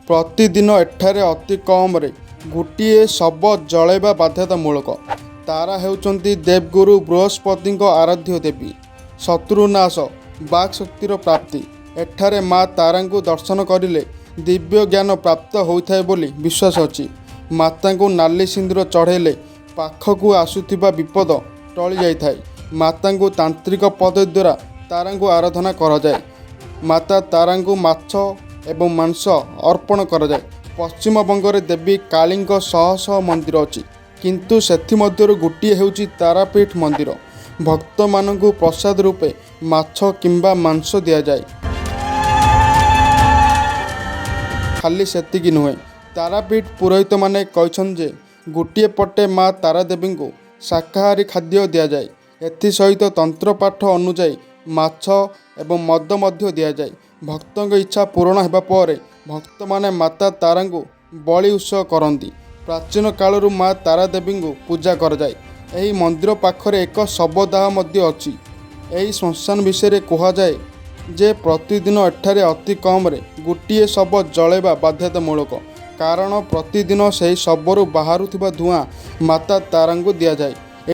ପ୍ରତିଦିନ ଏଠାରେ ଅତି କମରେ ଗୋଟିଏ ଶବ ଜଳାଇବା ବାଧ୍ୟତାମୂଳକ। ତାରା ହେଉଛନ୍ତି ଦେବଗୁରୁ ବୃହସ୍ପତିଙ୍କ ଆରାଧ୍ୟ ଦେବୀ। ଶତ୍ରୁନାଶ, ବାକ୍ ଶକ୍ତିର ପ୍ରାପ୍ତି। ଏଠାରେ ମା ତାରାଙ୍କୁ ଦର୍ଶନ କରିଲେ ଦିବ୍ୟ ଜ୍ଞାନ ପ୍ରାପ୍ତ ହୋଇଥାଏ ବୋଲି ବିଶ୍ୱାସ ଅଛି। ମାତାଙ୍କୁ ନାଲି ସିନ୍ଦୁର ଚଢ଼ାଇଲେ ପାଖକୁ ଆସୁଥିବା ବିପଦ ଟଳି ଯାଇଥାଏ। ମାତାଙ୍କୁ ତାନ୍ତ୍ରିକ ପଦ୍ଧତି ଦ୍ୱାରା ତାରାଙ୍କୁ ଆରାଧନା କରାଯାଏ। ମାତା ତାରାଙ୍କୁ ମାଛ ଏବଂ ମାଂସ ଅର୍ପଣ କରାଯାଏ। ପଶ୍ଚିମବଙ୍ଗରେ ଦେବୀ କାଳୀଙ୍କ ଶହ ଶହ ମନ୍ଦିର ଅଛି, କିନ୍ତୁ ସେଥିମଧ୍ୟରୁ ଗୋଟିଏ ହେଉଛି ତାରାପୀଠ ମନ୍ଦିର। ଭକ୍ତମାନଙ୍କୁ ପ୍ରସାଦ ରୂପେ ମାଛ କିମ୍ବା ମାଂସ ଦିଆଯାଏ। ଖାଲି ସେତିକି ନୁହେଁ, ତାରାପୀଠ ପୁରୋହିତମାନେ କହିଛନ୍ତି ଯେ ଗୋଟିଏ ପଟେ ମା ତାରାଦେବୀଙ୍କୁ ଶାକାହାରୀ ଖାଦ୍ୟ ଦିଆଯାଏ। ଏଥିସହିତ ତନ୍ତ୍ରପାଠ ଅନୁଯାୟୀ ମାଛ ଏବଂ ମଦ ମଧ୍ୟ ଦିଆଯାଏ। ଭକ୍ତଙ୍କ ଇଚ୍ଛା ପୂରଣ ହେବା ପରେ ଭକ୍ତମାନେ ମାତା ତାରାଙ୍କୁ ବଳି ଉତ୍ସର୍ଗ କରନ୍ତି। ପ୍ରାଚୀନ କାଳରୁ ମା ତାରାଦେବୀଙ୍କୁ ପୂଜା କରାଯାଏ। ଏହି ମନ୍ଦିର ପାଖରେ ଏକ ଶବଦାହ ମଧ୍ୟ ଅଛି। ଏହି ଶ୍ମଶାନ ବିଷୟରେ କୁହାଯାଏ ଯେ ପ୍ରତିଦିନ ଏଠାରେ ଅତି କମରେ ଗୋଟିଏ ଶବ ଜଳାଇବା ବାଧ୍ୟତାମୂଳକ। କାରଣ ପ୍ରତିଦିନ ସେହି ଶବରୁ ବାହାରୁଥିବା ଧୂଆଁ ମାତା ତାରାଙ୍କୁ ଦିଆଯାଏ।